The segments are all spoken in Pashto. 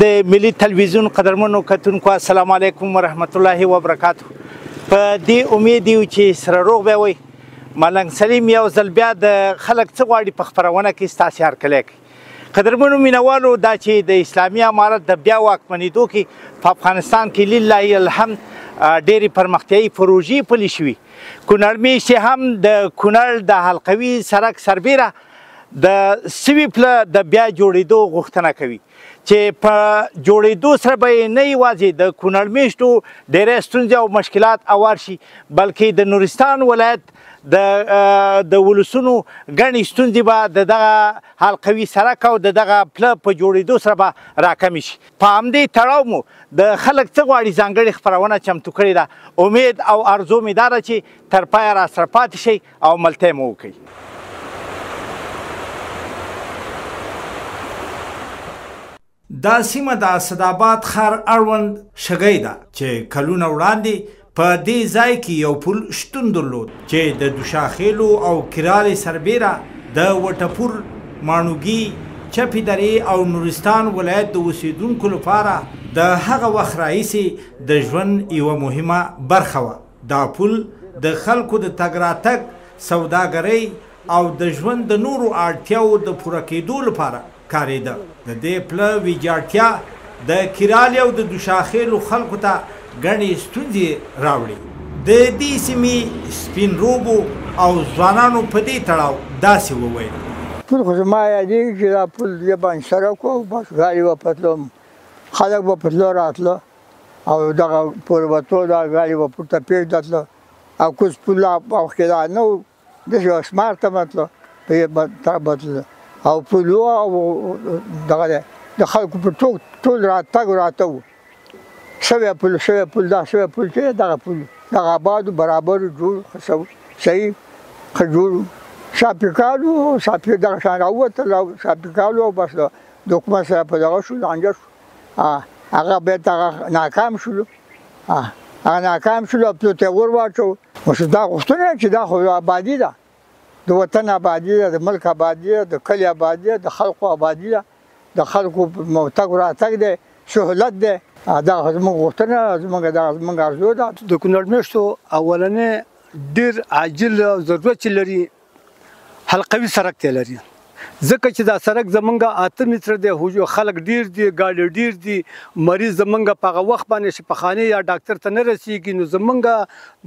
د ملي تلویزیون قدرمنو کتونکو، السلام علیکم ورحمت الله وبرکاته. په دې امید یو چې سره روغ به وئ. ملنګ سلیم یو ځل بیا د خلک څه غواړي په خپرونه کې ستاسې هرکلی کوي. قدرمنو مینوالو، دا چې د اسلامي امارت د بیا واکمنېدو کې په افغانستان کې لله الحمد ډېرې پرمختیایي پروژې پلي شوي، کونړ میشتې هم د کونړ د حلقوي سړک سربېره د سوي پله د بیا جوړېدو غوښتنه کوي چې په جوړېدو سره به یې نه یوازې د کونړ میشتو ډېری ستونزې او مشکلات اوار شي، بلکې د نورستان ولایت د ولسونو ګڼې ستونزې به د دغه حلقوي سړک او د دغه پله په جوړېدو سره به راکمې شي. په همدې تړاو مو د خلک څه غواړي ځانګړې خپرونه چمتو کړې ده. امید او ارزو مې دا ده چې تر پایه راسره پاتې شئ او ملتیا مو وکړئ. دا سیمه د اسداباد ښار اړوند شګۍ ده چې کلونه وړاندې په دې ځای کې یو پل شتون درلود چې د دوشاخیلو او کرالې سربېره د وټپور، ماڼوګي، چپې درې او نورستان ولایت د اوسېدونکو لپاره د هغه وخت راهیسې د ژوند یوه مهمه برخه وه. دا پل د خلکو د تګ راتګ، سوداګرۍ او د ژوند د نورو اړتیاوو د پوره کېدو لپاره کارېده. د دې پله ویجاړتیا د کرالې او د دوشاخیلو خلکو ته ګڼې ستونزې راوړي. د دې سیمې سپین روبو او ځوانانو په دې تړاو داسې وویل: پل خو زما یادېږي چې دا پل دې باندې سړک و، بس ګاډي به په تلو، خلک به په تلو راتله او دغه پورې به تلو، دا ګاډي به پورته پېښ تله او کوز پل وخت کې دا نه و، داسې یو اسمار ته به تله، به تله او پل و او دغه دی د خلکو په ټول راتګ راته و. شوی پل، شوی پل، دا شوی پل چې دغه پل دغه آباد برابر جوړ صحیح ښه جوړ و. شاپیکال و، شاپي دغه شان راووتل او شاپیکال و، بس د حکومت سره په دغه شو، لانجه شو. هغه بېرته هغه ناکام شولو، هغه ناکام شولو او پلو ته یې ور واچو. اوس دا غوښتنه چې دا خو آبادي ده، د وطن آبادي ده، د ملک آبادي ده، د کلي آبادي ده، د خلکو آبادي ده، د خلکو تګ راتګ دی، سهولت دی. دا زموږ غوښتنه، زموږ دا زموږ ارزو ده. د کونړ میشتو اولنی ډېر عاجل ضرورت چې لري حلقوي سړک ته لري، ځکه چې دا سړک زمونږ 8 متره دی، خلک ډېر دي، ګاډي ډېر دي، مریض زمونږ په هغه وخت باندې شفاخانې یا ډاکتر ته نه رسېږي. نو زمونږ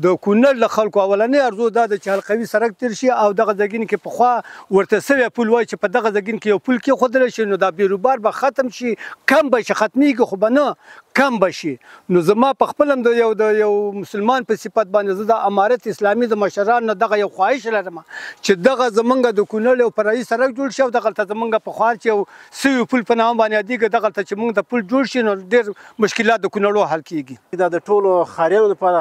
د کونړ له خلکو اولنی ارزو دا ده چې حلقوي سړک تېر شي او دغه ځایګین کې پخوا ورته سوی پل وایي چې په دغه ځایګین کې یو پل کېښودل شي نو دا بیروبار به ختم شي، کم به شي، ختمېږي خو به نه، کم به شي. نو زما په خپل هم د یو مسلمان په صفت باندې زه د امارت اسلامي د مشرانو نه دغه یو خواهش لرم چې دغه زمونږ د کونړ یو فرعي سړک جوړ شي او دغلته زمونږ پخوا چې یو سوي پل په نامه باندې یادېږي، دغلته چې مونږ ته پل جوړ شي نو ډېر مشکلات د کونړو حل کېږي. دا د ټولو ښاریانو لپاره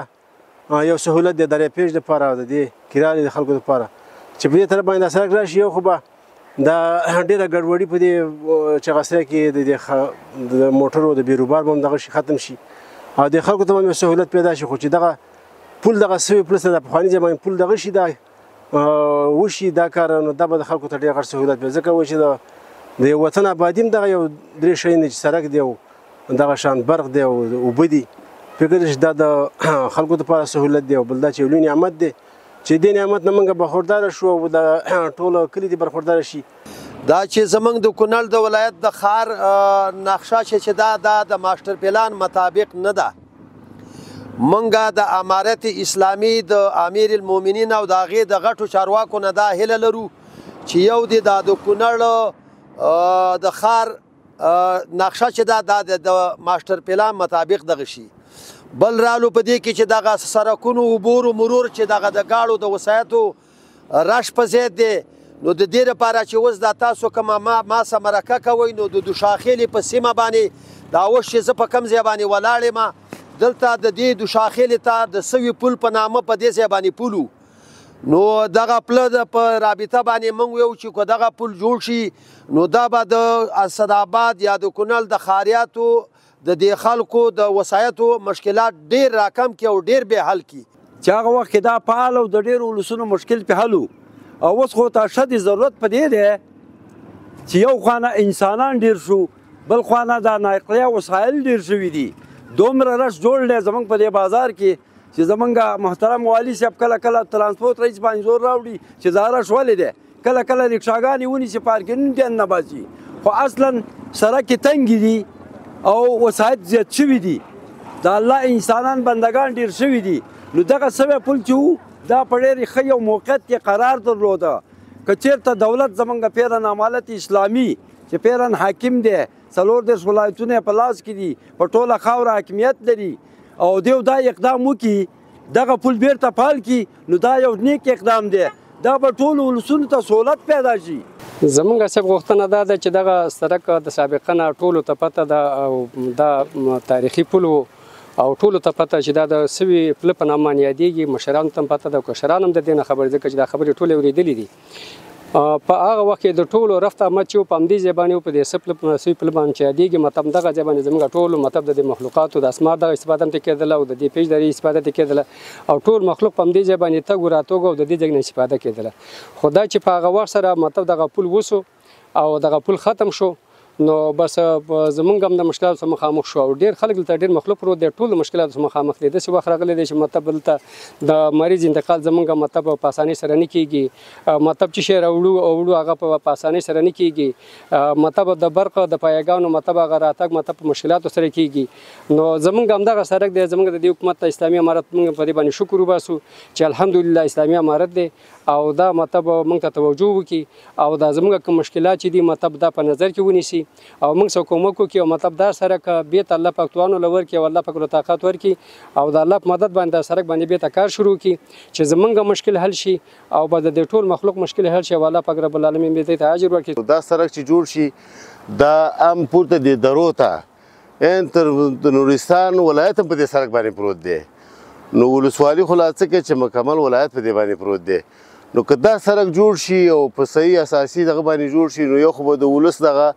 یو سهولت دی، د درې پېښ لپاره او د دې کرالې د خلکو لپاره چې په دې طرف باندې دا سړک راشي، یو خو به دا ډېره ګډوډي په دې چغسره کې د دې د موټرو د بیروبار به هم دغه شي ختم شي او د خلکو ته به هم یو سهولت پیدا شي. خو چې دغه پل دغه سوي پل سره د پخواني ځای باندې پل دغه شي دا وشي دا کار، نو دا به د خلکو ته ډېر غټ سهولت وي. ځکه وایي چې د یو وطن آبادي هم دغه یو درې شیان دي چې سړک دی او دغه شان برق دی او اوبه دي. فکر چې دا د خلکو لپاره سهولت دی او بل دا چې یو لوی نعمت دی چې دې نعمت نه موږ برخورداره شو او د ټولو کلي دې برخورداره شي. دا چې زمونږ د کونړ د ولایت د ښار نقشه چې دا د ماسټر پلان مطابق نه ده. مونږ د امارت اسلامي د امیر المؤمنین او د هغې د غټو چارواکو نه دا هیله لرو چې یو دې دا د کونړ د ښار نقشه چې دا د ماسټر پلان مطابق دغه شي. بل رالو په دې کې چې دغه سړکونو عبور و مرور چې دغه د ګاړو د وسایطو رش په زیات دی، نو د دې لپاره چې اوس دا تاسو کومه ما سره مرکه کوئ نو د دوشاخیلې په سیمه باندې دا اوس چې زه په کوم ځای باندې ولاړ یم، دلته د دې دوشاخیلې ته د سوي پل په نامه په دې ځای باندې پل و. نو دغه پله په رابطه باندې موږ ویو چې که دغه پل جوړ شي نو دا به د اسداباد یا د کونړ د ښاریاتو د دې خلکو د وسایطو مشکلات ډېر راکم کړي او ډېر به حل کړي. چې هغه وخت کې دا فعال او د ډېرو ولسونو مشکل پې حل و او اوس خو ته اشد ضرورت په دې دی چې یو خوا نه انسانان ډېر شو، بل خوا نه دا نقلیه وسایل ډېر شوي دي. دومره رش جوړ دی زمونږ په دې بازار کې چې زمونږ محترم والي صاحب کله کله ترانسپورت رئیس باندې زور راوړي چې دا رش ولې دی، کله کله ریکشاګانې ونیسي پارکینګ ته نه باسي. خو اصلا سړک تنګې دي او وسایط زیات شوي دي، د الله انسانان بندګان ډېر شوي دي. نو دغه سوی پل چې و دا په ډېر ښه یو موقعیت کې قرار درلوده. که چېرته دولت زمونږ پیرن امارت اسلامي چې پیرن حاکم دی، 34 ولایتونه یې په لاس کې دي، په ټوله خاوره حاکمیت لري، او دیو دا اقدام وکړي دغه پل بیرته فعال کړي، نو دا یو نیک اقدام دی، دا به ټولو ولسونو ته سهولت پیدا شي. زمونږ صاحب غوښتنه دا ده چې دغه سړک د سابقه نه ټولو ته پته ده او دا تاریخي پل و او ټولو ته پته چې دا د سوي پله په نامه باندې یادېږي. مشرانو ته هم پته ده او کشران هم د دې نه خبر ځکه چې دا خبرې ټولې اورېدلې دي. په هغه وخت کې د ټولو رفت آمد چې په همدې ځای باندې په دې سوي پله باندې چې یادېږي، مطلب دغه ځای باندې زموږ ټولو مطلب د دې مخلوقاتو د اسمار دغه استفاده هم ترې کېدله او د دې پیش درې استفاده ترې کېدله او ټول مخلوق په همدې ځای باندې تګ و راتګ او د دې ځای نه استفاده کېدله. خو دا چې په هغه وخت سره مطلب دغه پل وسو او دغه پل ختم شو، نو بس زمونږ هم د مشکلاتو سره مخامخ شو او ډېر خلک دلته ډېر مخلوق پروت دی، ټول د مشکلاتو سره مخامخ دی. داسې وخت راغلی دی چې مطلب دلته د مریض انتقال زمونږ مطلب په اسانۍ سره نه کېږي، مطلب چې شی راوړو او وړو هغه په اسانۍ سره نه کېږي، مطلب د برق د پایګانو مطلب هغه راتګ مطلب په مشکلاتو سره کېږي. نو زمونږ همدغه سړک دی، زمونږ د دې حکومت اسلامي امارت مونږ په دې باندې شکر وباسو چې الحمدلله اسلامي امارت دی او دا مطلب مونږ ته توجه وکړي او دا زمونږ کوم مشکلات چې دي مطلب دا په نظر کې ونیسي او موږ سره کومک وکړي او مطلب دا سړک بیرته الله پاک توان له ورکړي او الله پاک له طاقت ورکړي او د الله په مدد باندې دا سړک باندې بیرته کار شروع کړي چې زمونږ مشکل حل شي او به د دې ټول مخلوق مشکل حل شي او الله پاک رب العالمین به دې ته اجر ورکړي. دا سړک چې جوړ شي دا ام پورته دې درو ته ان تر نورستان ولایت هم په دې سړک باندې پروت دی، نو ولسوالي خو لا څه کې چې مکمل ولایت په دې باندې پروت دی. نو که دا سړک جوړ شي او په صحیح اساسي دغه باندې جوړ شي، نو یو خو به د ولس دغه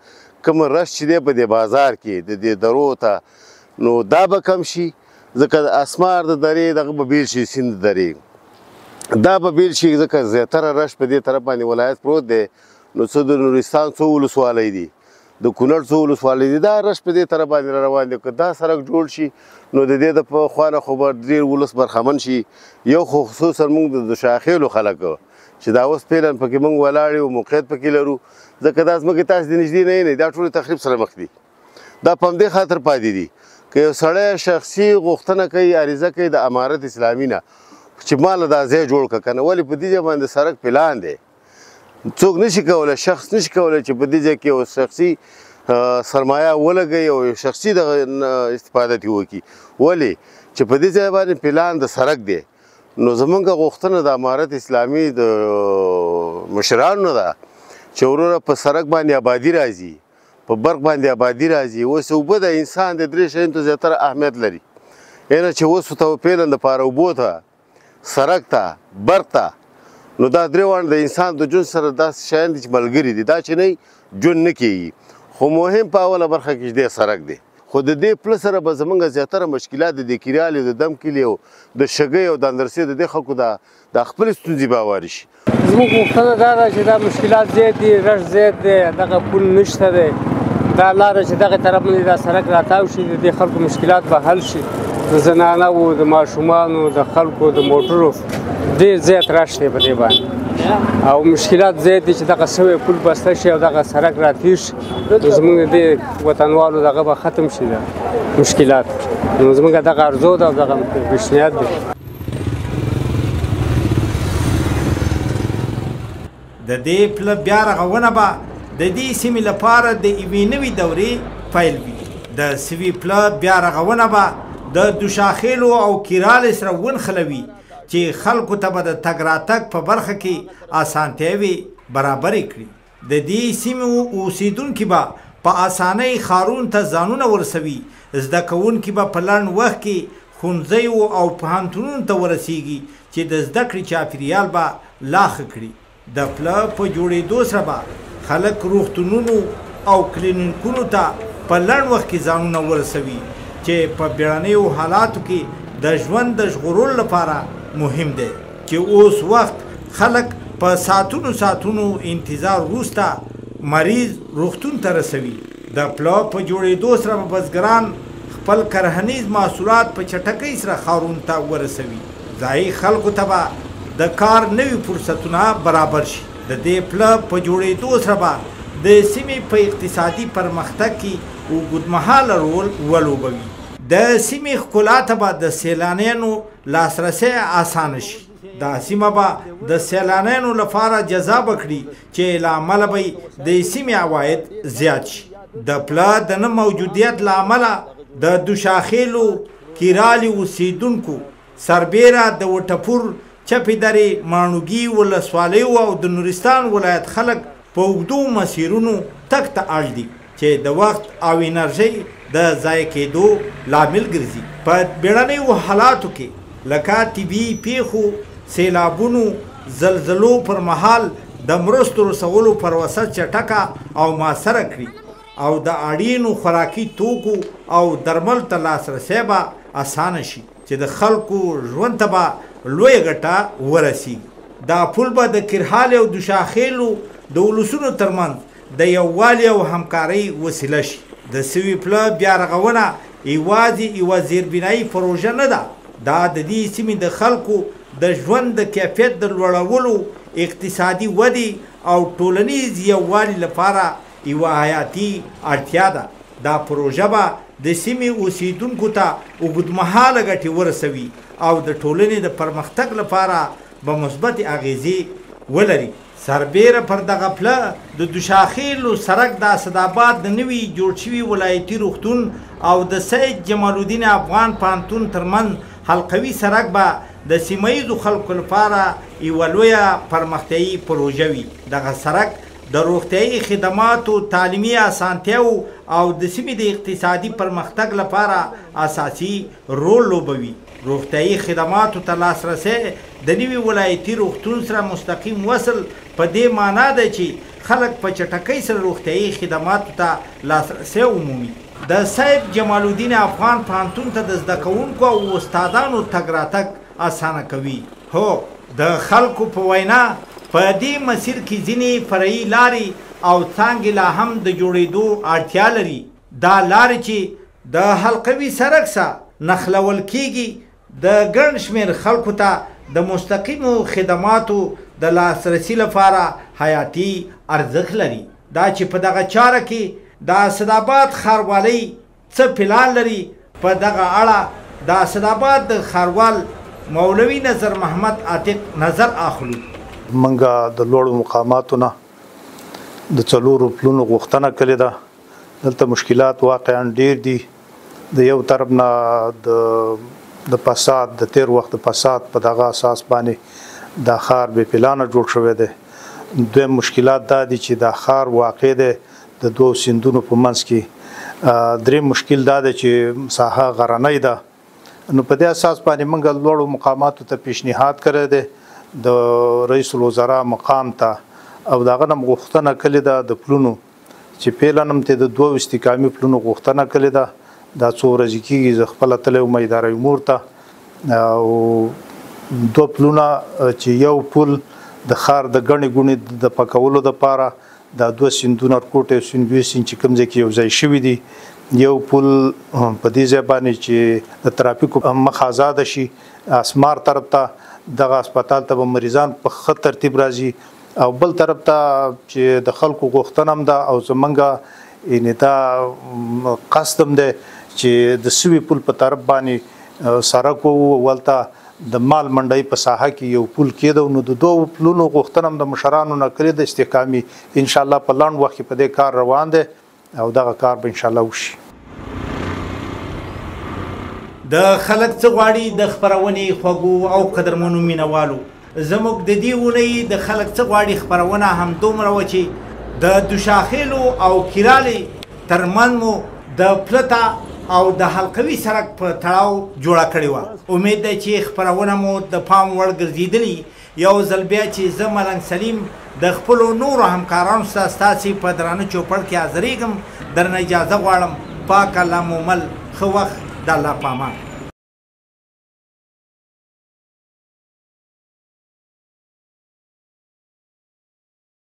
کوم رش چې دی په دې بازار کې د دې درو ته، نو دا به کم شي، ځکه د اسمار د درې دغه به بیل شي، سیند درې دا به بیل شي، ځکه زیاتره رش په دې طرف باندې ولایت پروت دی. نو څه د نورستان څو ولسوالۍ دي، د کونړ څو ولسوالۍ دي، دا رش په دې طرف باندې را روان دی. که دا سړک جوړ شي نو د دې د پخوا نه خو به ډېر ولس برخمن شي. یو خو خصوصا موږ د شاخېلو خلک چې دا اوس فعلا پکې موږ ولاړ یو، موقعیت پکې لرو، ځکه دا ځمکې تاسې د نږدې نه یې، دا ټول تخریب سره مخ دي، دا په همدې خاطر پاتې دي. که یو سړی شخصي غوښتنه کوي، عریضه کوي د امارت اسلامي نه چې ما له دا ځای جوړ کړه، که نه ولې په دې ځای باندې سړک پلان دی، څوک نشي کولی، شخص نشي کولی چې په دې ځای کې یو شخصي سرمایه ولګوي او یو شخصي دغه استفاده ترې وکړي، ولې چې په دې ځای باندې پلان د سړک دی. نو زمونږ غوښتنه د امارت اسلامي د مشرانو ده چې وروره په سړک باندې آبادي راځي، په برق باندې آبادي راځي. اوس اوبه د انسان د درې شیانو ته زیاتره اهمیت لري، یعنې چې اوس ورته فعلا دپاره اوبو ته، سړک ته، برق ته، نو دا درې واړه د انسان د ژوند سره داسې شیان دي چې ملګري دي، دا چې نه ژوند نه کېږي. خو مهم په اوله برخه کې دی سړک دی. خو د دې پله سره به زمونږ زیاتره مشکلات د دې کریالې، د دم کلي او د شګۍ او د اندرسې د دې خلکو دا خپلې ستونزې به هوارې شي. زموږ غوښتنه دا ده چې دا مشکلات زیات دي، رش زیات دی، دغه پل نشته دی، دا لاره چې دغه طرف باندې دا سړک راتاو شي د دې خلکو مشکلات به حل شي. د زنانه و، د ماشومانو، د خلکو، د موټرو ډېر زیات رش دی په دې باندې او مشکلات زیات دي چې دغه سوی پل بسته شي او دغه سړک راتېر شي، نو زموږ د دې وطنوالو دغه به ختم شي دا مشکلات. نو زموږ دغه ارزو ده او دغه پیشنهاد دی. د دې پله بیا رغونه به د دې سیمې لپاره د یوې نوې دورې پیل وي. د سوي پله بیا رغونه به د دوشاخېلو او کیرالې سره ونښلوي چې خلکو ته به د تګ راتګ په برخه کې اسانتیاوې برابرې کړي. د دې سیمو اوسېدونکي به په اسانۍ ښارونو ته ځانونه ورسوي، زده کوونکي به په لنډ وخت کې ښوونځیو او پوهنتونونو ته ورسیږي چې د زده کړې چاپیریال به لا ښه کړي. د پله په جوړېدو سره به خلک روغتونونو او کلینیکونو ته په لنډ وخت کې ځانونه ورسوي چې په بیړنیو حالاتو کې د ژوند د ژغورلو لپاره مهم دی، چې اوس وخت خلک په ساعتونو ساعتونو انتظار وروسته مریض روغتون ته رسوي. د پله په جوړېدو سره به بزګران خپل کرهنیز محصولات په چټکۍ سره ښارونو ته ورسوي. ځایي خلکو ته به د کار نوي فرصتونه برابر شي. د دې پله په جوړېدو سره به د سیمې په اقتصادي پرمختګ کې اوږدمهاله رول ولوبوي. د سیمې ښکلا ته به د سیلانیانو لاسرسی اسانه شي. دا سیمه به د سیلانیانو لپاره جذابه کړي چې له امله به د سیمې عواید زیات شي. د پله د نه موجودیت له امله د دوشاخیلو کیرالي اوسیدونکو سربیره د وټپور، چپې درې، ماڼوګي ولسوالیو او د نورستان ولایت خلک په اوږدو مسیرونو تګ ته اړ دي چې د وخت او انرژۍ د ضایع کېدو لامل ګرځي. په بیړنیو حالاتو کې لکه طبیعي پیښو، سیلابونو، زلزلو پر مهال د مرستو رسولو پروسه چټکه او موثره کړي او د اړینو خوراکي توکو او درمل ته لاسرسی به اسانه شي چې د خلکو ژوند ته به لویه ګټه ورسیږي. دا پل به د کرهالې او دوشاخیلو د ولسونو ترمنځ د یووالي او همکارۍ وسیله شي. د سوي پله بیا رغونه یوازې یوه زیربنایي پروژه نه ده، دا د دې سیمې د خلکو د ژوند د کیفیت د لوړولو، اقتصادي ودې او ټولنیز یووالي لپاره یوه حیاتي اړتیا ده. دا پروژه به د سیمې اوسیدونکو ته اوږدمهاله ګټې ورسوي او د ټولنې د پرمختګ لپاره به مثبتې اغیزې ولري. سربیره پر دغه پله د دوشاخیلو سرک د اسداباد د نوي جوړ شوي ولایتي روغتون او د سید جمال الدین افغان پوهنتون ترمنځ حلقوي سرک به د سیمه ییزو خلکو لپاره یوه لویه پرمختیایي پروژه وي. دغه سرک د روغتیایي خدماتو، تعلیمي اسانتیاو او د سیمې د اقتصادي پرمختګ لپاره اساسي رول لوبوي. روغتیایي خدماتو ته لاسرسی د نوي ولایتي روغتون سره مستقیم وصل په دې معنا ده چې خلک په چټکۍ سره روغتیایي خدماتو ته لاسرسی ومومي. د سید جمال الدین افغان پوهنتون ته د زده کوونکو او استادانو تګ راتګ اسانه کوي. هو، د خلکو په وینا په دې مسیر کې ځینې فرعي لارې او څانګې لا هم د جوړېدو اړتیا لري. دا لارې چې د حلقوي سرک سره نښلول کیږي د ګڼ شمېر خلکو ته د مستقیمو خدماتو د لاسرسي لپاره حیاتي ارزښت لري. دا چې په دغه چاره کې د اسداباد ښاروالۍ څه پلان لري، په دغه اړه د اسداباد د ښاروال مولوي نظر محمد عاتق نظر اخلو. موږ د لوړو مقاماتو نه د څلورو پلونو غوښتنه کړې ده. دلته مشکلات واقعا ډیر دي. د یو طرف نه د فساد، د تیر وخت د فساد په دغه اساس باندې دا ښار بې پلانه جوړ شوی دی. دویم مشکلات دا دي چې دا ښار واقع دی د دوو سیندونو په منځ کې. دریم مشکل دا دی چې ساحه غرنۍ ده. نو په دې اساس باندې موږ لوړو مقاماتو ته پیشنهاد کړی دی، د رئیس الوزرا مقام ته، او د هغه نه هم غوښتنه کړې ده د پلونو چې فعلا هم ته د دوو استحکامي پلونو غوښتنه کړې ده. دا څو ورځې کېږي زه خپله تللی وم اداره امور ته، او دوه پلونه چې یو پل د ښار د ګڼې ګوڼې د پاکولو دپاره دا دوه سیندونه ارکوټ او سیندوی سیند چې کوم ځای کې یو ځای شوي دي، یو پل په دې ځای باندې چې د ترافیکو مخه ازاده شي اسمار طرف ته، دغه هسپتال ته به مریضان په ښه ترتیب راځي، او بل طرف ته چې د خلکو غوښتنه هم ده او زمونږ یعنې دا قصد هم دی چې د سوي پل په طرف باندې سړک و، هلته د مال منډۍ په ساحه کې یو پل کېده. نو د دوو پلونو غوښتنه هم د مشرانو نه کړې ده استحکامي. انشاءالله په لنډ وخت کې په دې کار روان دی او دغه کار به انشاءالله وشي. د خلک څه غواړي د خپرونې خوږو او قدرمنو مینوالو، زموږ د دې اونۍ د خلک څه غواړي خپرونه هم دومره وه چې د دوشاخیلو او کیرالې ترمنځ مو د پلته او د حلقوي سرک په تړاو جوړه کړې وه. امید دی چې خپرونه مو د پام وړ ګرځېدلي. یو ځل بیا چې زه ملنګ سلیم د خپلو نورو همکارانو سره ستاسې په درانه چوپړ کې حاضرېږم، درنه اجازه غواړم. پاک الله مو مل، ښه وخت، د الله په امان.